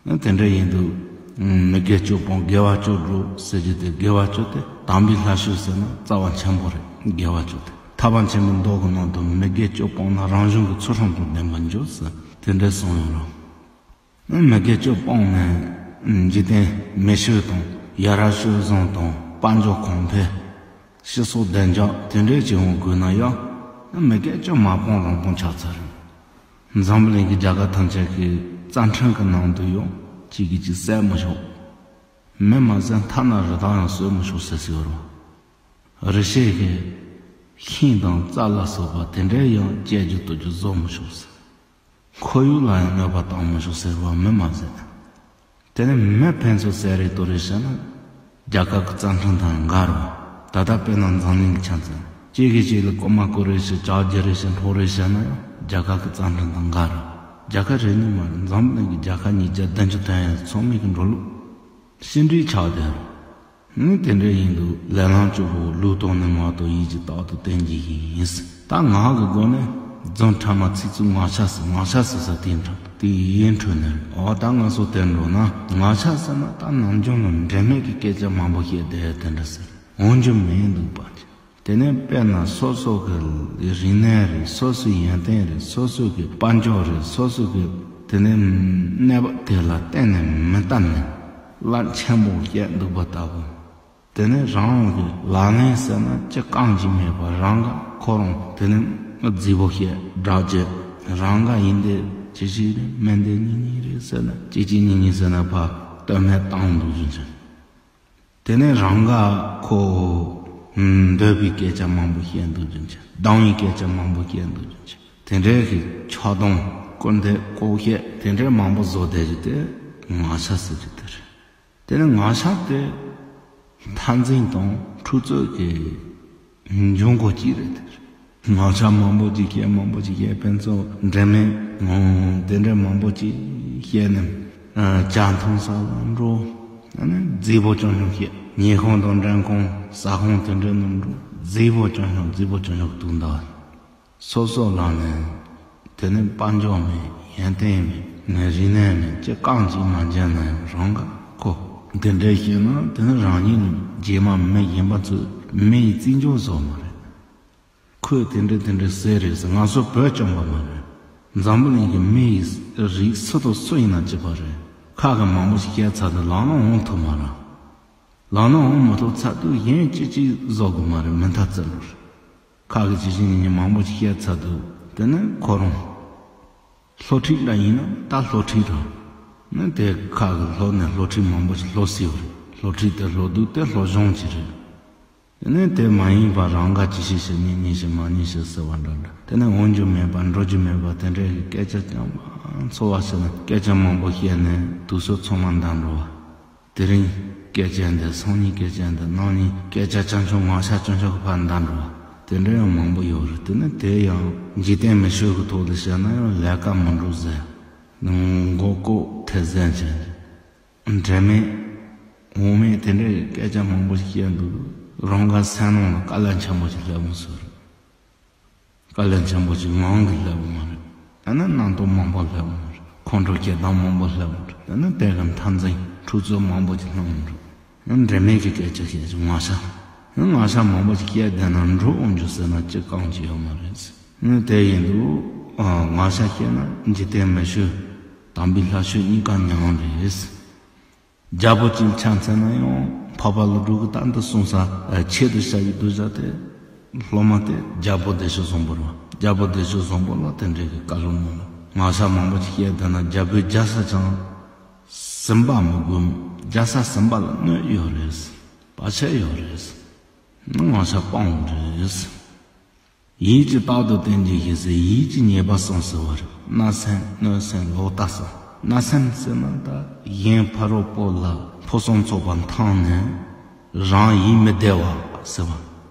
པ། དེ་འདྲ་ཡིན་དུས་མི་དགེ་བཅུ་སྤོང་དགེ་བ་བཅུ་སྒྲུབ་ཟེར་རྒྱུ་དེ། དགེ་བ་བཅུ་དེ་དམ་པའི་ལྷ་ཆོས་ཟེར་ན་རྩ་བ་ཆེན་པོ་རེད། དགེ་བ་བཅུ་དེ་ཐབས་ཆེན་པོའི་མདོ་གི་ནང་དུ་མི་དགེ་བཅུ་སྤོང་ན་རང་གཞན་གྱི་ཚུལ་ཁྲིམས་དང་ལྡན་པར་འགྱུར་ཟེར་དེ་འདྲ་གསུངས་ཡོད་རུང་། མི་དགེ་བཅུ་སྤངས་ནས་འཇིག་རྟེན་མི་ཆོས་དང་ཡ་རབས་སྤྱོད་བཟང་དང་དཔལ་འབྱོར་གོང་འཕེལ། སྤྱི་ཚོགས་བདེ་འཇགས་དེ་འདྲས་ཅིག་འོང་དགོས་ན་ཡང་མི་དགེ་བཅུ་མ་སྤངས་རང་སྤོང་ཆགས་ཚར་རེད། འཛམ་བུ་གླིང་གི་རྒྱལ་ཁབ་ཐམས་ཅད་ཀྱི་རྩ་ཁྲིམས་ཀྱི་ནང་དུ་ཡང་གཅིག་གིས་གཅིག་བསད་མི་ཆོག་མི་མ་བསད་ཐ་ན་རི་དྭགས་ཡང་གསོད་མི་ཆོག་ཟེར་ཟེར་བ་རེད། རི་སྐྱེས་ཀྱི་ཤིང་དང་རྩྭ་ལ་སོགས་པ་དེ་འདྲས་ཡང་བཅད་རྒྱུ་གཏུབ་རྒྱུ་བཟོ་མི་ཆོག་ཟེར། ཁོར་ཡུག་ལ་ཡང་གནོད་པ་བཏང་མི་ཆོག་ཟེར་བ་མི་མ་ཟད། དེ་ནས་མི་ཕན་ཚུན་བསད་རེས་གཏོར་རེས་བྱས་ན་རྒྱལ་ཁབ་ཀྱི་རྩ་ཁྲིམས་དང་འགལ་རེད་བ། ད་ལྟ་དཔེར་ན་འཛམ་གླིང་གི་ཆ་མཚོན། གཅིག་གིས་གཅིག་ལ་རྐུ་མ་རྐུ་རེས་བྱས། ཇག་རྒྱུ་རེས་བྱས། འཕྲོག་རེས་བྱས་ན་ཡང་རྒྱལ་ཁབ་ཀྱི་རྩ་ཁྲིམས་དང་འགལ་རེད། རྒྱལ་ཁབ་རེ་གཉིས་མ་རེད། འཛམ་བུ་གླིང་གི་རྒྱལ་ཁབ་ཉིས་བརྒྱ་བདུན་ཅུ་དོན་ཡས་ཚང་མའི་གི་འགྲོ་ལུགས། ཕྱི་འབྲེལ་ཆགས་བསྡད་རེད། ནི་དེ་འདྲ་ཡིན་དུས་ལས་ལམ་གཅིག་པོ་ལུགས་ལྡོག་ནས་མ་གཏོགས་ཡིད་ཀྱི་རྟག་ཏུ་བསྟན་གྱི་ཡིན། ད་ངག་གི་སྒོ་ནས་ རྫུན་ཕྲ་མ་ཚིག་རྩུབ་ངག་ཆ་ཟེར། ངག་ཆ་ཟེར་ས་དེ་འཕྲོ་དེ་ཡིན་འཕྲོ་ནས། འོ་ད་ང་ཚོ་དེར་འགྲོ་ན་ངག་ཆ་ཟེར་ན་ད་ནམ་རྒྱུན་ལ་འབྲེལ་མེད་ཀྱི་སྐད་ཆ་མང་པོ་བཤད་བསྡད་དེ་འདྲ་ཟེར། འོང་རྒྱུ་མེད་འདུག་པ། དེ་ནས་དཔེར་ན་སོ་སོ་གི་རིག་གནས་རེད། སོ་སོའི་ཡོན་ཏན་རེད། སོ་སོ་གི་དཔལ་འབྱོར་རེད། སོ་སོ་གི་དེ་ནས་གནས་བབ་དེ་ལ་བརྟེན་ནས་མི་བལྟ་ནས་རླབས་ཆེན་པོ་བཤད་འདུག་པ་ལྟ་བུ། དེ་ནས་རང་གི་ལག་ལེན་ཟེར་ན་ཅི་རྐང་གཅིག་མེད་པ། རང་ག་ཁོ་རང་དེ་ནས་རྫིག་པོ་བཤད་སྒྲ་བརྗེད། རང་ག་ཡིན་དེ་ཅི་ཞིག་རེད། མིན་དེ་གཉིས་གཉིས་རེད་ཟེར་ན་གཅིག་གཅིག་གཉིས་གཉིས་ཟེར་ན་ཕར་སྟོད་སྨད་བཏང་འདུག་རྒྱུ་མཚན། དེ་ནས་རང་ག་ཁོ་འདོད་པའི་སྐད་ཆ་མང་པོ་བཤད་འདུག་རྒྱུ་མཚན། སྡང་བའི་སྐད་ཆ་མང་པོ་བཤད་འདུག་རྒྱུ་མཚན། དེ་འདྲའི་གི་ཆགས་སྡང་སྐུར་འདེབས་ལྐོག་བཤད་དེ་འདྲའི་མང་པོ་བཟོ་བསྡད་རྒྱུ་དེ་ངག་ཆ་ཟེར་རྒྱུ་དེ་རེད། དེ་ནི་ངག་ཆ་དེ་མཐའ་འཛིན་དང་འཁྲུག་རྩོད་ཀྱི་འབྱུང་སྒོ་གཅིག་རེད་དེ། ངག་ཆ་མང་པོ་ཅིག་བཤད། མང་པོ་ཅིག་བཤད། ཕན་ཚུན་འབྲེལ་མེད་དེ་འདྲ་མང་པོ་ཅིག་བཤད་ནས་ཇ་འཐུང་ས་ལ་འགྲོ། ཨ་ནི་རྫིག་པོ་རྐྱང་རྐྱང་བཤད། ཉལ་ཁང་དང་མགྲོན་ཁང་ཟ་ཁང་དེ་འདྲ་ནང་འགྲོ། རྫིག་པོ་རྐྱང་རྐྱང་། རྫིག་པོ་རྐྱང་རྐྱང་འདུག་འདུག་སོ་སོ་ལ་ནི་དེ་ནི་དཔལ་འབྱོར་མེད། ཡོན་ཏན་མེད། ནི་རིག་གནས་མེད། ཅི་རྐང་གཅིག་མ་འཇོན་ན་ཡང་རང་ག་ཁོ་དེ་འདྲ་བཤད་ན་དེ་ནི་རང་ཉིད་ནི་རྗེས་མ་མི་གཞན་པ་ཚོས་མི་ཡི་བརྩི་འཇོག་བཟོ་མ་རེད། ཁོས་དེ་འདྲ་དེ་འདྲ་ཟེར་རེད་ཟེར། ང་ཚོ་བོད་སྐྱོང་བ་མ་རེད། འཛམ་བུ་གླིང་གི་མི་ཡི་རིགས་སུ་དང་སུ་ཡིན་ན་གཅིག་པ་རེད། ཁ་གི་མང་པོ་ཞིག་བཤད་ཚར་དུས་ལག་ན་འོང་ཐུབ་མ་རེད། ལག་ན་འོང་མ་ཐུབ་ཚར་དུས་གཞན་ཅི་ཅིག་བཟོ་དགོས་མ་རེད། མི་མཐའ་རྩེ་ལོ་རེད། ཁ་གི་ཅི་ཅི་ཉི་ཉི་མང་པོ་ཞིག་བཤད་ཚར་དུས་དེ་ནི་ཁོ་རང་སློབ་ཁྲིད་འདྲ་ཡིན་ན་ད་སློབ་ཁྲིད་རང་ནི་དེ་ཁ་གི་སློབ་ནས་སློབ་ཁྲིད་མང་པོ་ཞིག་སློབ་སྲིད་པ་རེད། སློབ་ཁྲིད་དེ་སློབ་དུས་དེ་སློབ་སྦྱོང་ཅིག་རེད། དེ་ནས་དེ་མ་ཡིན་པ་རང་ག་ཅི་ཞིག་བྱེད། ཉིན་གཉིས་ཤིག་མ་གཉིས་ཤིག་ཟེར་བ་འདྲ་འདྲ། དེ་ནས་འོང་རྒྱུ་མེད་པ་འགྲོ་རྒྱུ་མེད་པ་དེ་འདྲའི་སྐད་ཆ་རྐྱང་པ། འཚོ་བ་ཟེར་ན་སྐད་ཆ་མང་པོ་བཤད་ནས་དུས་ཚོད་ཚང་མ་འདའ་འགྲོ་བ། དེ་རིང་སྐད་ཆ་འདི། སང་ཉིན་སྐད་ཆ་འདི། གནངས་ཉིན་སྐད་ཆ་རྐྱང་ཆོག་ངག་ཆ་རྐྱང་ཆོག་གི་ཕར་འདའ་འགྲོ་བ། དེ་འདྲ་ཡང་མང་པོ་ཡོད་རེད། དེ་ནི་དེ་ཡང་འཇིག་རྟེན་མི་ཆོས་ཀྱི་ཐོག་ཏུ་བཤད་ན་ཡང་ལས་ཀ་མི་འགྲོ་ཟེར། མགོ་སྐོར་ཐེབས་ཟེར་བྱས། འབྲེལ་མེད་འོང་མེད་དེ་འདྲའི་སྐད་ཆ་མང་པོ་ཞིག་བཤད་འདུག་རང་ག་སེམས་ནང་ལ་དཀའ་ལས་ཆེན་པོ་ཞིག་སླེབས་འོང་ཟེར། དཀའ་ལས་ཆེན་པོ་ཞིག་ངང་གིས་སླེབས་འོང་མ་རེད། ཡང་ན་རྣམ་རྟོག་མང་པོ་སླེབས་འོང་རེད། ཁོང་ཁྲོ་སྐྱེ་སྟངས་མང་པོ་སླེབས་འོང་རེད། ཡང་ན་དེ་གི་མཐའ་འཛིན་འཁྲུག་རྩོད་མང་པོ་ཞིག་སླེབས་འོང་རེད། ཡང་འབྲེལ་མེད་ཀྱི་སྐད་ཆ་བཤད་ཅིག་ངག་ཆ། ཡང་ངག་ཆ་མང་པོ་ཞིག་བཤད་བསྡད་ན་འགྲོ་འོང་རྒྱུ་ཟེར་ན་ཅི་རྐང་ཅིག་ཡོད་མ་རེད། ཡང་དེ་ཡིན་དུས་ངག་ཆ་བཤད་ན་འཇིག་རྟེན་མི་ཆོས་དམ་པའི་ལྷ་ཆོས་གཉིས་ཀ་ཉམས་རེད། རྒྱལ་པོ་གཅིག་ལ་ཆ་མཚོན་ན་ཡང་འཕགས་པ་ཀླུ་སྒྲུབ་ཀྱིས་ད་འདི་གསུངས་ས་ཆེད་དུ་བྱ་བའི་གདུལ་བྱ་དེ་སློབ་མ་དེ་རྒྱལ་པོ་བདེ་སྤྱོད་བཟང་པོ་རེད་བ། རྒྱལ་པོ་བདེ་སྤྱོད་བཟང་པོ་ལ་དེ་འདྲའི་གི་བཀའ་སློབ་གནང་ལ། ངག་ཆ་མང་པོ་ཞིག་བཤད་བསྡད་ན་རྒྱལ་པོའི་རྒྱལ་ས་ཅང་ཟིན་པ་མི་དགོས། རྒྱལ་ས་ཟིན་པ་ལ་གནོད་ཡོད་རེད། བར་ཆད་ཡོད་རེད། ངག་ཆ་སྤང་དགོས་རེད། ཡིད་ཀྱིས་རྟག་ཏུ་བསྟེན་གྱིས་ཤིག་ཟེར། ཡིད་ཀྱིས་ཉེས་པ་སྤང་ཟེར་བ་རེད། བརྣབ་སེམས་གནོད་སེམས་ལོག་ལྟ་སྤང་། བརྣབ་སེམས་ཟེར་ན་ད་གཞན་ཕ་རོལ་པོ་ལ་ཕུན་སུམ་ཚོགས་པ་འཐེན་ནས་རང་ཡིད་མི་བདེ་བ་ཟེར་བ།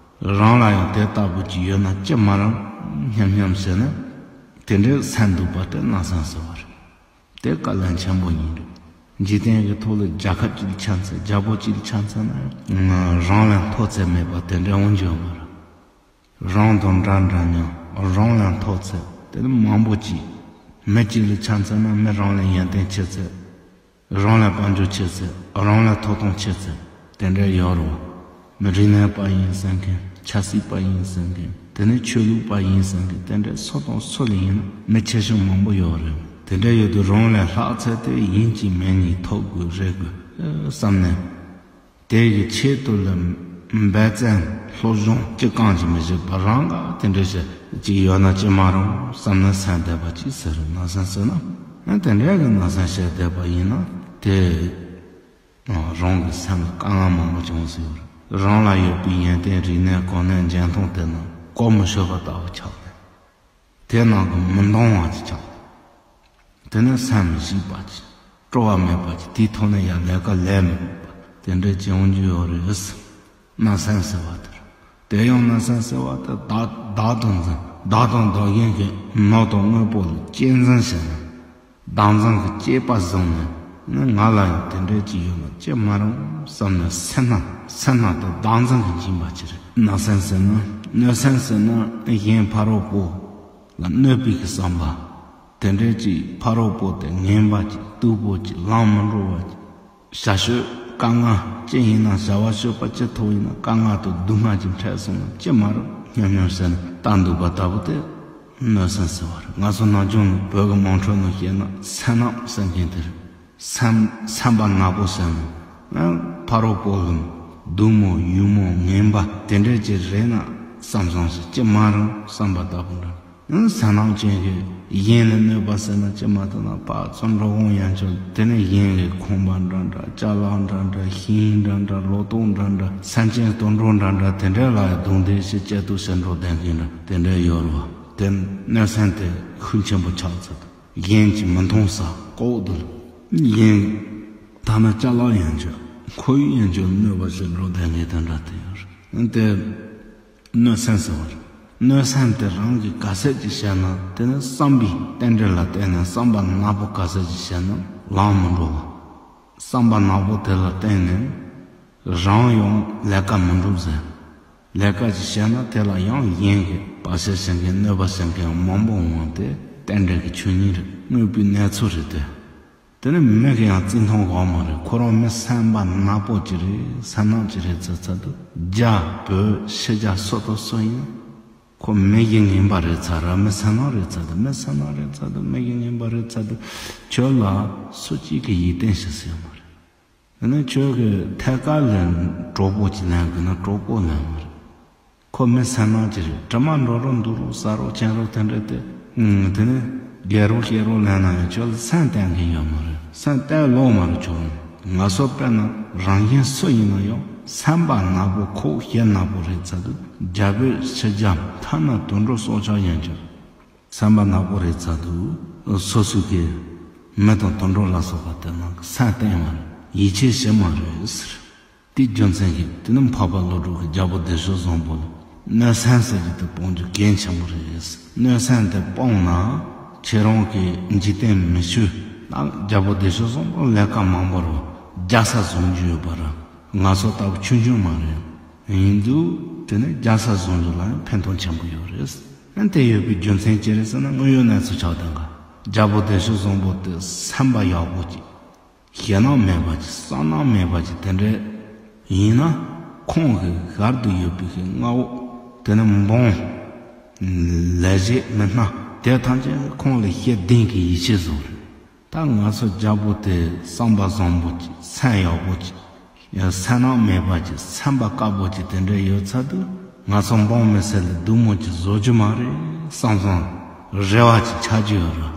རང་ལ་ཡང་དེ་ལྟ་བུ་ཅིག་ཡོད་ན་ཅི་མ་རུང་སྙམ་སྙམ་བྱས་ན་དེ་འདྲའི་སེམས་སྡུག་པ་དེ་བརྣབ་སེམས་ཟེར་བ་རེད། དེ་དཀའ་ལས་ཆེན་པོ་ཡིན་རེད། འཇིག་རྟེན་གྱི་ཐོག་ལ་རྒྱལ་ཁབ་ཅིག་ལ་ཆ་མཚོན། རྒྱལ་པོ་ཅིག་ལ་ཆ་མཚོན་ན་ཡང་རང་ལ་མཐོ་ཚད་མེད་པ་དེ་འདྲ་འོང་རྒྱུ་ཡོད་མ་རེད། རང་དང་འདྲ་འདྲ་མཉམ། རང་ལས་མཐོ་ཚད་དེ་ནི་མང་པོ་ཅིག་མི་གཅིག་ལ་ཆ་མཚོན་ན་མི་རང་ལས་ཡོན་ཏན་ཆེ་ཚད། རང་ལས་དཔལ་འབྱོར་ཆེ་ཚད། རང་ལས་ཐོབ་ཐང་ཆེ་ཚད་དེ་འདྲ་ཡོད་རེད་བ། མི་རིག་གནས་པ་ཡིན་ཟེར་མཁན། ཆབ་སྲིད་པ་ཡིན་ཟེར་མཁན། དེ་ནི་ཆོས་ལུགས་པ་ཡིན་ཟེར་མཁན། དེ་འདྲ་སུ་དང་སུ་ལ་ཡིན་ན་མི་ཆེ་ཆུང་མང་པོ་ཡོད་རེད། དེ་འདྲ་ཡོད་དུས་རང་ལས་ལྷག་ཚད་དེ་ཡིན་གཅིག་མིན་གཉིས་ཐོབ་དགོས་རེད་དགོས་བསམ་ནས། དེ་གི་ཆེད་དུ་ལ་འབད་བརྩོན་སློབ་སྦྱོང་ཅི་གང་ཅི་མི་བྱེད་པ་རང་ག་དེ་འདྲ་བྱེད་ཅིག་ཡོད་ན་ཅི་མ་རུང་བསམ་ནས་སེམས་བདེ་བ་ཅིག་ཟེར། བརྣབ་སེམས་ཟེར་ན་ཨ་དེ་འདྲ་གི་བརྣབ་སེམས་བྱས་བསྡད་པ་ཡིན་ན་དེ་རང་གི་སེམས་ལ་དཀའ་ངལ་མང་པོ་བྱུང་སྲིད་པ་རེད། རང་ལ་ཡོད་པའི་ཡོན་ཏན་རིག་གནས་གོ་གནས་འཇོན་ཐང་དེ་རྣམས་གོ་མི་ཆོད་པ་ལྟ་བུ་ཆགས་ནས། དེ་རྣམས་ཀྱིས་མི་འདང་བ་ཅིག་ཆགས། དེ་ནས་སེམས་མི་ཞིག་པ་ཅིག་སྤྲོ་བ་མེད་པ་ཅིག་དེའི་ཐོག་ནས་ཡང་ལས་ཀ་ལས་མི་དགོས་པ་དེ་འདྲ་ཅིག་འོང་རྒྱུ་ཡོད་རེད། བརྣབ་སེམས་ཟེར་བ་དེ་རེད། དེ་ཡང་བརྣབ་སེམས་ཟེར་བ་དེ་བདག་བདག་དང་འཛིན། བདག་དང་བདག་གཞན་གྱི་ནོར་དང་དངོས་པོ་ལ་གཅེས་འཛིན་བྱས་ནས། བདག་འཛིན་གྱི་བཅས་པ་བཟུང་ནས་ནི་ང་ལ་ཡང་དེ་འདྲ་ཅིག་ཡོད་ན་ཅི་མ་རུང་བསམ་ནས་སེམས་ན་སེམས་ན་དེ་བདག་འཛིན་གྱིས་འཇིགས་པ་ཅིག་རེད། བརྣབ་སེམས་ཟེར་ན་གནོད་སེམས་ཟེར་ན་གཞན་ཕ་རོལ་པོ་ ལ་གནོད་པའི་གི་བསམ་པ། དེ་འདྲའི་ཅིག་ཕ་རོལ་པོ་དེ་ངན་པ་ཅིག་སྡུག་པོ་ཅིག་ལམ་མི་འགྲོ་བ་ཅིག་བྱ་སྤྱོད་དཀའ་ངལ་ཅི་ཡིན་ན། བྱ་བ་སྤྱོད་པ་ཅི་ཐོག་ཡིན་ན། དཀའ་ངལ་དང་སྡུག་བསྔལ་ཅིག་འཕྲད་སོང་ན་ཅི་མ་རུང་སྙམ་སྙམ་བྱས་ནས་ལྟ་འདུག་པ་ལྟ་བུ་དེ་གནོད་སེམས་ཟེར་བ་རེད། ང་ཚོ་ནམ་རྒྱུན་ནས་བོད་ཀྱི་དམངས་ཁྲོད་ནང་བཤད་ན་སེམས་ནག་ཟེར་མཁན་དེ་རེད། སེམས་སེམས་པ་ནག་པོ་ཟེར་ན། ཕ་རོལ་པོ་ལ་སྡུག་མོ་ཡུ་མོ་ངན་པ་དེ་འདྲས་ཅིག་རེད་ན་བསམ་བསམ་ཞིག་ཅི་མ་རུང་བསམ་པ་ལྟ་བུ་འདྲ། སེམས་ནག་ཅན་གྱི་གཞན་ལ་གནོད་པ་ཟེར་ན་ཅི་མ་ཐུབ་ན་ཕར་ཚུར་འགྲོ་འོང་ཡང་ཆོག་དེ་ནས་གཞན་གྱི་ཁང་པ་འདྲ་འདྲ། ཅ་ལག་འདྲ་འདྲ། ཤིང་འདྲ་འདྲ། ལོ་ཏོག་འདྲ་འདྲ། སེམས་ཅན་དུད་འགྲོ་འདྲ་འདྲ་དེ་འདྲས་ལ་ཡང་རྡུང་རྡེག་བྱེད་སྐྱིད་སྡུག་བྱེད་འགྲོ་བསྡད་མཁན་འདྲ་དེ་འདྲས་ཡོད་རེད་བ། དེ་གནོད་སེམས་དེ་ཤུགས་ཆེན་པོ་ཆགས་ཚར་འདུག་གཞན་གྱིས་མི་མཐོང་ས་ལྐོག་ཏུ་གཞན་ཐ་ན་ཅ་ལག་ཡང་ཆོག་ཁོར་ཡུག་ཡང་ཆོག་གནོད་པ་བྱེད་འགྲོ་བསྡད་མཁན་དེ་འདྲ་དེ་ཡོད་རེད། དེ་གནོད་སེམས་ཟེར་བ་རེད། གནོད་སེམས་དེ་རང་གིས་ག་ཚད་ཅིག་བྱས་ན། དེ་ནི་བསམ་པའི་རྟེན་འབྲེལ་ལ་བརྟེན་ནས་བསམ་པ་ནག་པོ་ག་ཚད་ཅིག་བྱས་ན་ལམ་མི་འགྲོ་བ། བསམ་པ་ནག་པོ་དེ་ལ་བརྟེན་ནས་རང་ཡང་ལས་ཀ་མི་འགྲུབ་ཟེར། ལས་ཀ་ཅིག་བྱས་ན་དེ་ལ་ཡང་གཞན་གྱིས་བར་ཆད་བྱེད་མཁན་གནོད་པ་བྱེད་མཁན་མང་པོ་འོང་། དེ་རྟེན་འབྲེལ་གྱི་ཆོས་ཉིད་རེད། དངོས་པོའི་གནས་ཚུལ་རེད་དེ། དེ་ནི་མི་གིས་ཡང་བརྩི་མཐོང་དགོས་མ་རེད། ཁོ་རང་མི་སེམས་པ་ནག་པོ་ཅིག་རེད། སེམས་ནག་ཅིག་རེད་ཚར་ཚར་དུས་རྒྱ་བོད་ཕྱི་རྒྱལ་སུ་དང་སུ་ཡིན། ཁོ་མི་གཞི་ངན་པ་རེད་ཚར་ར། མི་སེམས་ནག་རེད་ཚར་དུས། མི་སེམས་ནག་རེད་ཚར་དུས། མི་གཞི་ངན་པ་རེད་ཚར་དུས། ཁྱོད་ལ་སུ་གཅིག་གིས་ཡིད་བརྟན་བྱེད་སྲིད་ཡོད་མ་རེད། དེ་ནས་ཁྱོད་ཀྱིས་ཐད་ཀར་ལ་གྲོགས་པོ་ཅིག་ལེན་དགོས་ན་གྲོགས་པོ་ལེན་མ་རེད། ཁོ་མི་སེམས་ནག་ཅིག་རེད། དྲི་མ་འགྲོ་རོགས་འདུག་རོགས་ཟ་རོགས་ཆན་རོགས་དེ་འདྲ་དེ། ཨང་། དེ་ནས་རྒྱལ་རོགས་བཤད་རོགས་ལེན་ན་ཡང་ཁྱོད་ལ་སེམས་གཏད་མཁན་ཡོད་མ་རེད། སེམས་གཏད་ལོང་མ་རེད་ཁྱོད་རང་། ང་ཚོ་དཔེར་ན་རང་གཞན་སུ་ཡིན་ན་ཡང་སེམས་པ་ནག་པོ་ཁོག་ཤེད་ནག་པོ་རེད་ཚར་དུས། རྒྱ་བོད་ཕྱི་རྒྱལ་ཐ་ན་དུད་འགྲོ་སྲོག་ཆགས་ཡན་ཆད། བསམ་པ་ནག་པོ་རེད་ཚར་དུས། སོ་སོ་གི་མི་དང་དུད་འགྲོ་ལ་སོགས་པ་དེ་ནང་གི་སེམས་གཏད་མ་རེད། ཡིད་ཆེས་བྱེད་མ་རེད་ཟེར། དེའི་རྒྱུ་མཚན་གྱིས་དེ་ནི་འཕགས་པ་ཀླུ་སྒྲུབ་ཀྱིས་རྒྱལ་པོ་བདེ་སྤྱོད་བཟང་པོ་ལ་གནོད་སེམས་ཟེར་རྒྱུ་དེ་སྤོང་རྒྱུ་གལ་ཆེན་པོ་རེད། གནོད་སེམས་དེ་སྤངས་ན་ཁྱེད་རང་གི་འཇིག་རྟེན་མི་ཆོས་ལ་རྒྱལ་པོ་བདེ་སྤྱོད་བཟང་པོ་ལས་ཀ་མང་པོ་རེད། རྒྱལ་ས་བཟུང་རྒྱུ་ཡོད་པ་རེད། ང་ཚོ་ལྟ་བུ་ཆུང་ཆུང་མ་རེད། ཡིན་དུས་དེ་ནི་རྒྱལ་ས་བཟུང་རྒྱུ་ལ་ཡང་ཕན་ཐོགས་ཆེན་པོ་ཡོད་རེད། ཨ་ནི་དེ་ཡོད་པའི་རྒྱུ་མཚན་ཅི་རེད་ཟེར་ན། དངོས་ཡོད་གནས་ཚུལ་ཆགས་དང་ག་རྒྱལ་པོ་བདེ་སྤྱོད་བཟང་པོ་དེ་སེམས་པ་ཡག་པོ་ཅིག་ཞེད་སྣང་མེད་པ་ཅིག་བསམ་སྣང་མེད་པ་ཅིག་དེ་འདྲས་ཡིན་ན། ཁོང་གི་ཞལ་དུ་ཡོད་པའི་གི་མངའ་འོག་དེ་ནི་འབངས་ལས་བྱེད་མི་སྣ་དེ་ཐམས་ཅད་ཁོང་ལ་ཤེས་ལྡན་གྱི་ཡིད་ཆེས་བཟོ་རེད། ད་ང་ཚོ་རྒྱལ་པོ་དེ་བསམ་པ་བཟང་པོ་ཅིག་སེམས་ཡག་པོ་ཅིག་ཡང་སེམས་ནག་མེད་པ་ཅིག་སེམས་པ་དཀར་པོ་ཅིག་དེ་འདྲ་ཡོད་ཚར་དུས། ང་ཚོ་འབངས་མི་སེར་ལ་སྡུག་མོ་ཅིག་བཟོ་རྒྱུ་མ་རེད་བསམ་སོང་། རེ་བ་ཅིག་ཆགས་ཀྱི་ཡོད་རེད།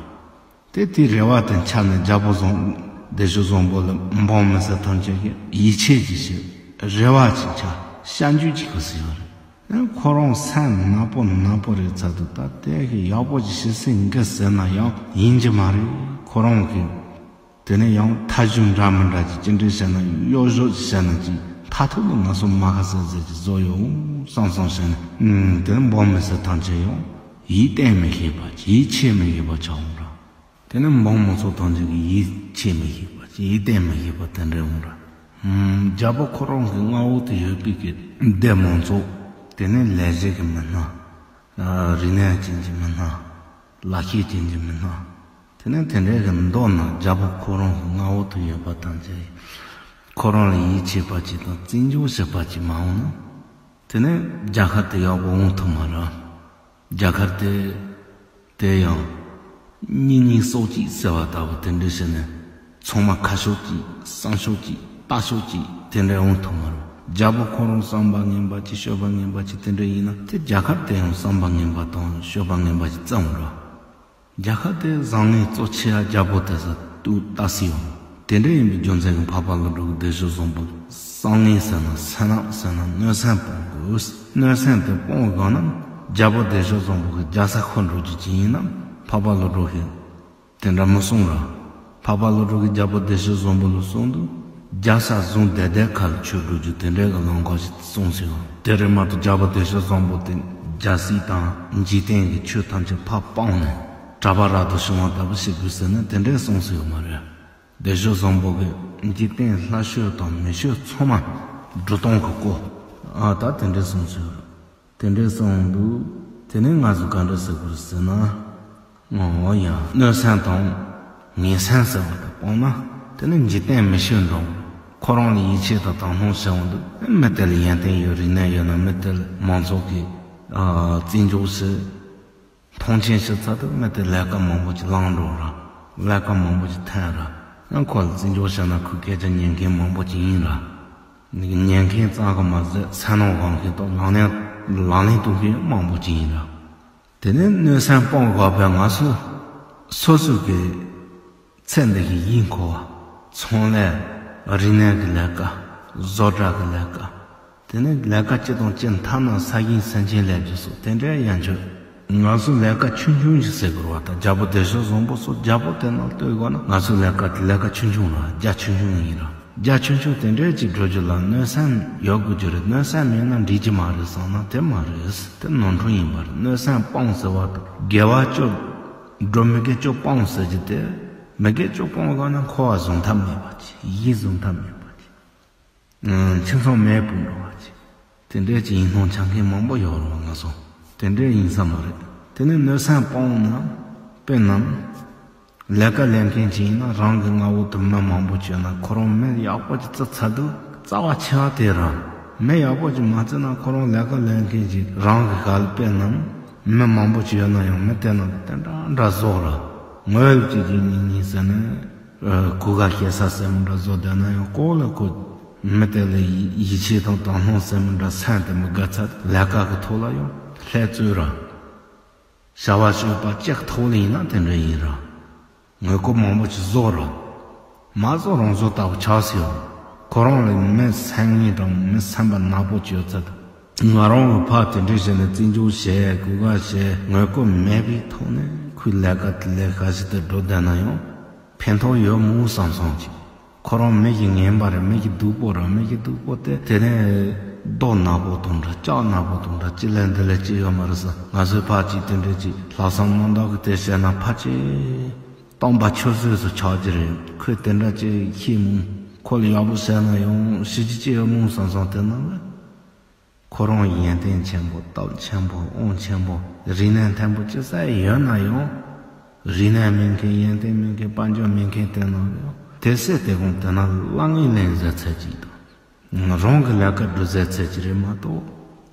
དེ་དེའི་རེ་བ་དེ་འཆར་ནས་རྒྱལ་པོ་བཟང་བདེ་སྤྱོད་བཟང་པོ་ལ་འབངས་མི་སེར་ཐམས་ཅད་ཀྱིས་ཡིད་ཆེས་ཅིག་བྱེད། རེ་བ་ཅིག་འཆར། བྱམས་སྐྱོང་ཅིག་དགོས་སྲིད་ཡོད་རེད། ཁོ་རང་སེམས་ནག་པོ་ནག་པོ་རེད་ཚར་དུས། ད་དེ་གི་ཡག་པོ་ཅིག་བྱེད་སྲིད་འགི་ཟེར་ན་ཡང་ཡིན་གྱི་མ་རེད། ཁོ་རང་གི་དེ་ནས་ཡང་མཐའ་གཞུང་འདྲ་མི་འདྲ་ཅིག་ཅི་འདྲ་བྱས་ན། གཡོ་ཟོལ་ཅིག་བྱས་ན་ཅིག་མཐའ་ཐུག་ལ་ང་ཚོ་མ་ཁ་ཟེར་ཟེར་ཅིག་བཟོ་ཡོང་བསམ་བསམ་བྱས་ནས། ཨང་། དེ་ནས་འབངས་མི་སེར་ཐམས་ཅད་ཡང་ཡིད་བརྟན་མི་ཤེས་པ་ཅིག་ཡིད་ཆེས་མི་ཤེས་པ་ཆགས་འོང་ར། དེ་ནས་འབངས་མང་ཚོགས་ཐམས་ཅད་ཀྱིས་ཡིད་ཆེས་མི་ཤེས་པ་ཅིག་ཡིད་བརྟན་མི་ཤེས་པ་དེ་འདྲ་འོང་ར། ཨང་། རྒྱལ་པོ་ཁོ་རང་གི་མངའ་འོག་ཏུ་ཡོད་པའི་གི་སྡེ་མང་ཚོགས། དེ་ནས་ལས་བྱེད་ཀྱི་མི་སྣ། ཨ། རིག་གནས་ཅན་གྱི་མི་སྣ། ལག་ཤེས་ཅན་གྱི་མི་སྣ། དེ་ནས་དེ་འདྲའི་གི་མདོར་ན་རྒྱལ་པོ་ཁོ་རང་གི་མངའ་འོག་ཏུ་ཡོད་པ་ཐམས་ཅད་ཁོ་རང་ལ་ཡིད་ཆེས་པ་ཅིག་དང་བརྩི་འཇོག་བྱེད་པ་ཅིག་མ་འོང་ན། དེ་ནས་རྒྱལ་ཁབ་དེ་ཡག་པོ་འོང་ཐུབ་མ་རེད། རྒྱལ་ཁབ་དེ་དེ་ཡང་གཉིས་གཉིས་སྲོག་གཅོད་ཟེར་བ་ལྟ་བུ་དེ་འདྲ་བྱས་ནས། ཚང་མ་ཁ་ཕྱོགས་གཅིག་བསམ་ཕྱོགས་གཅིག་ལྟ་ཕྱོགས་གཅིག་དེ་འདྲ་འོང་ཐུབ་མ་རེད། རྒྱལ་པོ་ཁོ་རང་བསམ་པ་ངན་པ་ཅིག་སྤྱོད་པ་ངན་པ་ཅིག་དེ་འདྲ་ཡིན་ན། དེ་རྒྱལ་ཁབ་དེ་ཡང་བསམ་པ་ངན་པ་དང་སྤྱོད་པ་ངན་པ་ཅིག་བརྩི་འོང་ར། རྒྱལ་ཁབ་དེ་བཟང་ངན་གཙོ་ཆེ་ཡ་རྒྱལ་པོ་དེ་ཚོ་ལྟ་སྲིད་འོང་། དེ་འདྲ་ཡིན་པའི་རྒྱུ་མཚན་གྱིས་འཕགས་པ་ཀླུ་སྒྲུབ་ཀྱིས་བདེ་སྤྱོད་བཟང་པོ་ལ་བསམ་ངན་ཟེར་ན་སེམས་ནག་ཟེར་ན་གནོད་སེམས་སྤོང་དགོས། གནོད་སེམས་དེ་སྤོང་དགོས་ན། རྒྱལ་པོ་བདེ་སྤྱོད་བཟང་པོ་གི་རྒྱལ་ས་འཁོར་འགྲོ་རྒྱུ་ཅིག་ཡིན་ན། འཕགས་པ་ཀླུ་སྒྲུབ་ཀྱིས་དེ་འདྲ་མི་གསུང་ར། འཕགས་པ་ཀླུ་སྒྲུབ་ཀྱིས་རྒྱལ་པོ་བདེ་སྤྱོད་བཟང་པོ་ལ་གསུང་དུས། རྒྱལ་ས་བཟུང་བསྡད་བསྡད་ཁ་ལ་ཆོས་སྒྲུབ་རྒྱུ་དེ་འདྲའི་གི་ལམ་ཁ་ཞིག་གསུངས་སོང་། དེ་རེད་མ་གཏོགས་རྒྱལ་པོ་བདེ་སྤྱོད་བཟང་པོ་དེ་རྒྱལ་སྲིད་དང་འཇིག་རྟེན་གྱི་ཆོས་ཐམས་ཅད་ཕར་སྤངས་ནས་གྲྭ་པ་རབ་ཏུ་བྱུང་བ་ལྟ་བུ་བྱེད་དགོས་ཟེར་ན་དེ་འདྲའི་གསུངས་སོང་ཡོད་མ་རེད། བདེ་སྤྱོད་བཟང་པོ་གིས་འཇིག་རྟེན་ལྷ་ཆོས་དང་མི་ཆོས་ཚང་མ་སྒྲུབ་སྟངས་ཀྱི་སྐོར། ཨ། ད་དེ་འདྲའི་གསུངས་སོང་ཡོད་རེད། དེ་འདྲའི་གསུངས་འདུག་དེ་ནས་ང་ཚོ་ག་འདྲ་ཟེར་དགོས་རེད་ཟེར་ན། ཨོ་ཡ། གནོད་སེམས་དང་ངན་སེམས་ཟེར་བ་དེ་སྤངས་ན། དེ་ནི་འཇིག་རྟེན་མི་ཆོས་འགྲོ། ཁོ་རང་ལ་ཡིད་ཆེས་དང་དག་སྣང་བྱེད་འོང་དུས། མི་དེ་ལ་ཡོན་ཏན་ཡོད། རིག་གནས་ཡོད་ན། མི་དེ་ལ་མང་ཚོགས་ཀྱིས་ཨ་བརྩི་འཇོག་བྱེད། མཐོང་ཆེན་བྱེད་ཚར་དུས། མི་དེ་ལས་ཀ་མང་པོ་ཅིག་བླངས་འགྲོ་ར། ལས་ཀ་མང་པོ་ཅིག་འཐེན་ར། ཡང་ཁོ་ལ་བརྩི་འཇོག་བྱས་ན། ཁོས་སྐད་ཆ་ཉན་མཁན་མང་པོ་ཅིག་ཡིན་ར། ཉན་མཁན་ཙམ་གྱིས་མ་ཟད། སེམས་ནང་དབང་མཁན་དང་ལག་ལེན་ལག་ལེན་གཏོང་མཁན་མང་པོ་ཅིག་ཡིན་ར། དེ་ནས་གནོད་སེམས་སྤོང་དགོས་པའི་ང་ཚོ་སོ་སོ་གི་ཚེ་འདི་གི་ཡིད་འཁོར་བ། ཚོང་ལས། རིག་གནས་ཀྱི་ལས་ཀ། བཟོ་གྲྭ་གི་ལས་ཀ། དེ་ནས་ལས་ཀ་སྤྱི་དང་སྤྱི་མཐའ་ན་ས་ཞིང་སེམས་ཅན་ལས་རྒྱུ་སོགས་དེ་འདྲའི་ཡན་ཆོད། ང་ཚོ་ལས་ཀ་ཆུང་ཆུང་ཞིག་ཟེར་དགོས་རེད་བ། ད་རྒྱལ་པོ་བདེ་མཆོག་བཟང་པོ་སོགས། རྒྱལ་པོ་དེ་ནང་ལྟོས་དགོས་ན། ང་ཚོ་ལས་ཀ་དེ་ལས་ཀ་ཆུང་ཆུང་ར། རྒྱ་ཆུང་ཆུང་ཡིན་ར། རྒྱ་ཆུང་ཆུང་དེ་འདྲའི་ཅིག་འགྲོ་རྒྱུ་ལ་གནོད་སེམས་ཡོད་དགོས་རྒྱུ་རེད། གནོད་སེམས་མེད་ན་འགྲིག་གི་མ་རེད་བསམ་ན་དེ་མ་རེད། དེ་ནོར་འཁྲུལ་ཡིན་པ་རེད། གནོད་སེམས་སྤངས་ཟེར་བ་དང་། དགེ་བ་བཅུ་སྒྲུབ། མི་དགེ་བཅུ་སྤོང་ཟེར་རྒྱུ་དེ། མི་དགེ་བཅུ་སྤོང་དགོས་ན་འཁོར་བ་བཟོ་ཐབས་མེད་པ་ཅིག་ཡིད་བཟོ་ཐབས་མེད་པ་ཅིག་ཁྱིམ་ཚང་མེད་པར་འགྲོ་བ་ཅིག་དེ་འདྲའི་ཅིག་ཡིད་སྨོན་འཆང་མཁན་མང་པོ་ཡོད་རེད་བ། ང་ཚོ་དེ་འདྲའི་ཡིན་ས་མ་རེད། དེ་ནས་གནོད་སེམས་སྤོང་ན། དཔེར་ན་ལས་ཀ་ལས་མཁན་ཅིག་ཡིན་ན། རང་གི་མངའ་འོག་ཏུ་མི་མང་པོ་བྱོན་ན། ཁོ་རང་མི་ཡག་པོ་ཅིག་བརྩི་ཚར་དུས། རྩ་བ་ཆེ་བ་དེ་རང་། མི་ཡག་པོ་ཅིག་མ་བརྩིས་ན། ཁོ་རང་ལས་ཀ་ལས་མཁན་ཅིག་རང་གི་སྒང་ལ། དཔེར་ན་མི་མང་པོ་ཅིག་ཡོད་ན་ཡང་། མི་དེ་རྣམས་དེ་འདྲ་འདྲ་བཟོ་ར། ངོས་ལ་གཅིག་གཅིག་གཉིས་གཉིས་ཟེར་ནས། ཨ། གོས་ཁ་ཤེས་ས་ཟེར་མི་འདྲ་བཟོ་བསྡད་ན་ཡང་། ལྐོག་ལ་ཁོ་མི་དེ་ལ་ཡིད་ཆེས་དང་དག་སྣང་ཟེར་མི་འདྲ། སེམས་དེ་མི་དགའ་ཚར། ལས་ཀ་གི་ཐོག་ལ་ཡང་ལྷད་ཚོད་ར། བྱ་བ་སྤྱོད་པ་གཅིག་ཐོག་ལ་ཡིན་ན་དེ་འདྲ་ཡིན་ར། ངོས་ལྐོག་མང་པོ་ཅིག་བཟོ་ར། མ་བཟོ་རང་བཟོ་ལྟ་བུ་ཆགས་སོང་། ཁོ་རང་ལ་མི་སེམས་ངན་དང་མི་སེམས་པ་ནག་པོ་ཅིག་ཡོད་ཚར། ང་རང་གི་ཕར་དེ་འདྲ་བྱས་ནས་བརྩི་འཇོག་བྱས། གོས་ཁ་བྱས། ངོས་ལྐོག་མེད་པའི་ཐོག་ནས་ཁོའི་ལས་ཀ་དེ་ལས་ཤ་ཞིག་དེ་འགྲོ་བསྡད་ན་ཡང་ཕན་ཐོགས་ཡོད་མོད་བསམ་བསམ་གྱིས། ཁོ་རང་མི་ཞིག་ངན་པ་རེད། མི་ཞིག་སྡུག་པོ་རེད། མི་ཞིག་སྡུག་པོ་དེ། དེ་ནས་རྡོ་ནག་པོ་དང་འདྲ། ལྕགས་ནག་པོ་དང་འདྲ། ཅི་ལས་འདི་ལས་ཅི་ཡོད་མ་རེད་ཟེར། ང་ཚོས་ཕར་ཅིག་དེ་འདྲ་ཅིག་ལྷག་བསམ་རྣམ་དག་གིས་དེ་བྱས་ན། ཕར་ཅིག་སྟོང་པ་ཆུད་ཟོས་སུ་ཆགས་ཀྱི་རེད། ཁོས་དེ་འདྲ་ཅིག་ཤེས་མོད། ཁོ་ལ་ཡག་པོ་བྱས་ན་ཡང་ཞི་རྒྱུ་ཅི་ཡོད་མོད་བསམ་བསམ། དེ་ནང་ལ། ཁོ་རང་ཡོན་ཏན་ཆེན་པོ། སྟོབས་ཆེན་པོ། དབང་ཆེན་པོ། རིག་གནས་མཐོན་པོ་ཅི་ཟིག་ཡོད་ན་ཡང་། རིག་གནས་མེད་མཁན། ཡོན་ཏན་མེད་མཁན། དཔལ་འབྱོར་མེད་མཁན་དེ་རྣམས་ཡང་དེ་སྲིད་དེ་གོང་དེ་ན་གླ་རྔན་ལེན་ཟེར་ཚད་ཅིག་དང་། རང་གི་ལས་ཀ་སྒྲུབ་ཟེར་ཚད་ཅིག་རེད་མ་གཏོགས།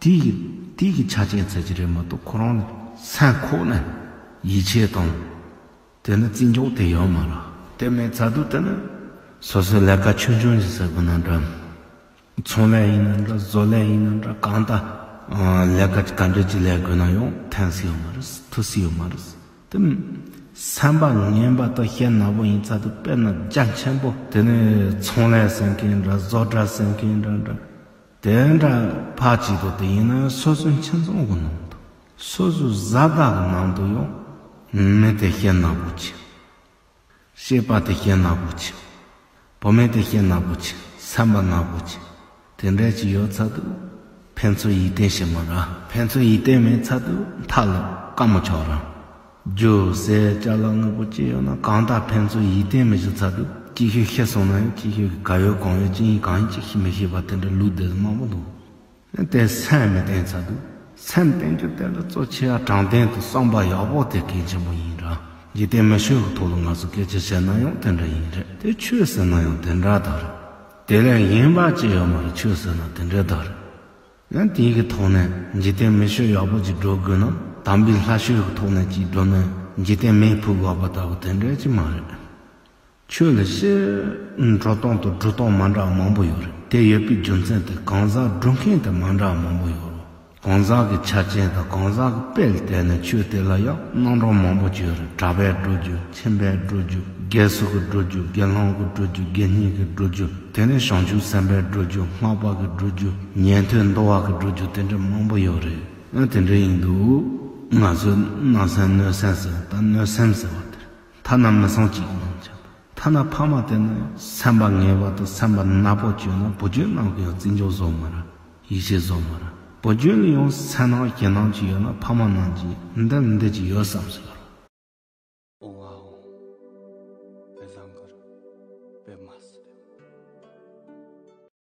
དེའི་དེའི་གི་ཆ་རྐྱེན་ཚད་ཅིག་རེད་མ་གཏོགས། ཁོ་རང་ལ་སེམས་ཁོག་ནས་ཡིད་ཆེས་དང་། དེ་ནི་བརྩི་འཇོག་དེ་ཡོད་མ་རེད། དེ་མེད་ཚར་དུས་དེ་ནི་སོ་སོའི་ལས་ཀ་ཆུང་ཆུང་ཞིག་ཟེར་དགོས་ན་འདྲ། ཚོང་ལས་ཡིན་ན་འདྲ། བཟོ་ལས་ཡིན་ན་འདྲ། གང་ལྟར་ལས་ཀ་ག་འདྲ་ཅིག་ལས་དགོས་ན་ཡང་ཐོན་སྲིད་ཡོད་མ་རེད། ཐུབ་སྲིད་ཡོད་མ་རེད། དེ་སེམས་པ་ངན་པ་དང་ཤེད་ནག་པོ་ཡིན་ཚར་དུས། དཔེར་ན་རྒྱ་ཆེན་པོ་དེ་ནི་ཚོང་ལས་ཟེར་མཁན་འདྲ། བཟོ་གྲྭ་ཟེར་མཁན་འདྲ་འདྲ། དེ་འདྲ་ཕར་ཅིག་ཏུ་དེ་ཡིན་ན་ཡང་སོ་སོའི་ཁྱིམ་ཚང་གི་ནང་དུ། སོ་སོའི་བཟའ་ཟླ་གི་ནང་དུ་ཡང་མི་དེ་ཤེད་ནག་པོ་ཅིག་སྐྱེས་པ་དེ་ཤེད་ནག་པོ་ཅིག་བུད་མེད་དེ་ཤེད་ནག་པོ་ཅིག་སེམས་པ་ནག་པོ་ཅིག་དེ་འདྲ་ཅིག་ཡོད་ཚར་དུས། ཕན་ཚུན་ཡིད་བརྟན་ཞིག་མ་རག་ཕན་ཚུན་ཡིད་བརྟན་མེད་ཚར་དུས། མཐའ་ལ་དཀའ་མོ་ཆགས་ར། རྒྱུ་ཟས་ཅ་ལག་དངོས་པོ་ཅི་ཡོད་ན། གང་ལྟར་ཕན་ཚུན་ཡིད་བརྟན་མི་ཞིག་ཚར་དུས། གཅིག་ཤོས་ཤི་སོང་ན་ཡང་། གཅིག་ཤོས་ཀྱིས་ག་ཡོད་གང་ཡོད། ཅི་ཡིན་གང་ཡིན་ཅིག་ཤེས་མི་ཤེས་པ་དེ་འདྲ་ལུགས་དེ་མང་པོ་འདུག་དེ་སེམས་མི་བརྟན་ཚར་དུས། སེམས་བརྟན་རྒྱུ་དེ་ལ་གཙོ་ཆེ་བ་དྲང་བདེན་དང་བསམ་པ་ཡག་པོ་དེ་གལ་ཆེན་པོ་ཡིན་ར། འཇིག་རྟེན་མི་ཆོས་ཀྱི་ཐོག་ལ་ང་ཚོ་སྐད་ཆ་བཤད་ན་ཡང་དེ་འདྲ་ཡིན་རེད། དེ་ཆོས་ཟེར་ན་ཡང་དེ་འདྲ་ད་རེད། དེ་ལས་གཞན་པ་ཅི་ཡོད་མ་རེད། ཆོས་ཟེར་ན་དེ་འདྲ་ད་རེད། ཡང་དེའི་གི་ཐོག་ནས་འཇིག་རྟེན་མི་ཆོས་ཡག་པོ་ཅིག་འགྲོ་དགོས་ན། དམ་པའི་ལྷ་ཆོས་ཀྱི་ཐོག་ནས་ཅིག་འགྲོ་ན། འཇིག་རྟེན་མེ་ཕུ་དགོས་པ་ལྟ་བུ་དེ་འདྲ་ཅིག་མ་རེད། ཆོས་ལ་སྤྱིར་འགྲོ་སྟངས་དང་སྒྲུབ་སྟངས་མ་འདྲ་བ་མང་པོ་ཡོད་རེད། དེ་ཡོད་པའི་རྒྱུ་མཚན་དེ་གང་ཟག་སྒྲུབ་མཁན་དེ་མ་འདྲ་བ་མང་པོ་ཡོད་རེད། གང་ཟག་གི་ཆ་རྐྱེན་དང་གང་ཟག་གི་དཔེ་ལ་བལྟས་ནས་ཆོས་དེ་ལ་ཡང་རྣམ་གྲངས་མང་པོ་ཅིག་ཡོད་རེད། གྲྭ་པས་སྒྲུབ་རྒྱུ། ཁྱིམ་པས་སྒྲུབ་རྒྱུ། སྒེར་སུ་གིས་སྒྲུབ་རྒྱུ། དགེ་སློང་གིས་སྒྲུབ་རྒྱུ། དགེ་བསྙེན་གྱིས་སྒྲུབ་རྒྱུ། དེ་ནས་བྱང་ཆུབ་སེམས་དཔས་སྒྲུབ་རྒྱུ། སྔགས་པ་གིས་སྒྲུབ་རྒྱུ། ཉན་ཐོས་འདུལ་བ་གིས་སྒྲུབ་རྒྱུ། དེ་འདྲ་མང་པོ་ཡོད་རེད། ཡང་དེ་འདྲ་ཡིན་དུས། ང་ཚོས་གནོད་སེམས་གནོད་སེམས་ཟེར་བ་དང་། གནོད་སེམས་ཟེར་བ་དེར་ཐ་ན་མི་ཚང་གཅིག་གི་ནང་བཞིན། ཐ་ན་ཕ་མ་དེ་ནི་སེམས་པ་ངན་པ་དང་སེམས་པ་ནག་པོ་བྱུང་ན། བུ་རྒྱུད་རྣམས་ཀྱིས་ཡང་བརྩི་འཇོག་བཟོ་མ་ར། ཡིད་ཆེས་བཟོ་མ་ར། བུ་རྒྱུད་ལ་ཡང་སེམས་ནང་ཞེད་སྣང་ཅིག་ཡོད་ན། ཕ་མ་རྣམས་ཀྱིས་འདི་འདི་ཅིག་ཡོད་བསམ་སོང་